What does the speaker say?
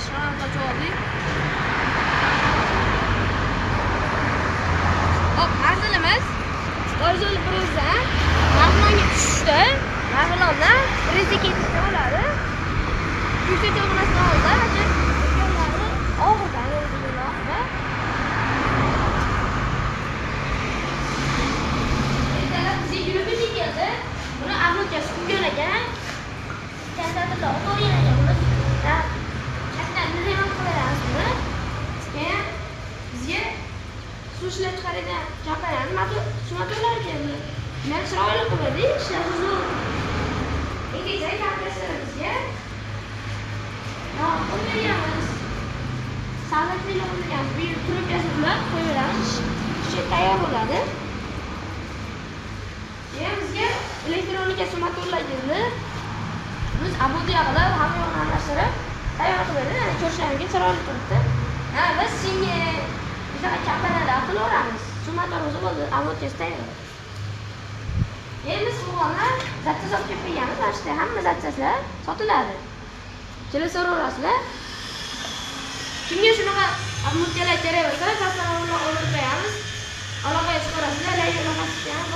Ishxonani ochib oldik. Hop, manzilimiz Toyzo'l 100dan Marg'ilonga tushishda, Marg'ilondan 100ga ketishda bo'ladi. Ko'cha cho'g'nasini oldida, ancha do'konlari og'irdan yo'lida. Ertalab bizga yurib keldi. Buni avlodga kuygan ekan. Kattalar o'tirgan ekan. Buni katta remont qilamiz buni. Keyin bizga suv ishlab chiqaradigan kompaniyani motorlari keldi. Men chiroyli qiladi, ishlashi zo'r. Engacha kompressorni bizga qo'yib berganmiz. Salatli qo'yganmiz. Bu yerga trubkasini ulab qo'yib beramiz. Ishi tayyor bo'ladi. Keyin bizga elektronika suv motorlar keldi. Biz abodiya qilib, hamma yo'lni almashtirib tayyor qilib berdi. Mana ko'rishlaringizga chiroyli turibdi. Ha, biz senga bunaqa kompaniyalar qilaveramiz. Suv motor o'zi bo'ldi, abodiyasi tayyor. Endi biz qo'g'onlar zapchast olib kelib qo'yganmiz. Mana shu yerda hamma zapchastlar sotiladi. Kelib so'raverasizlar. Kimga shunaqa obмотkalar kerak bo'lsa, pastdan o'rnatib qo'yamiz. Aloqaga chiqarasizlar, layerlar ham bosib qo'yamiz.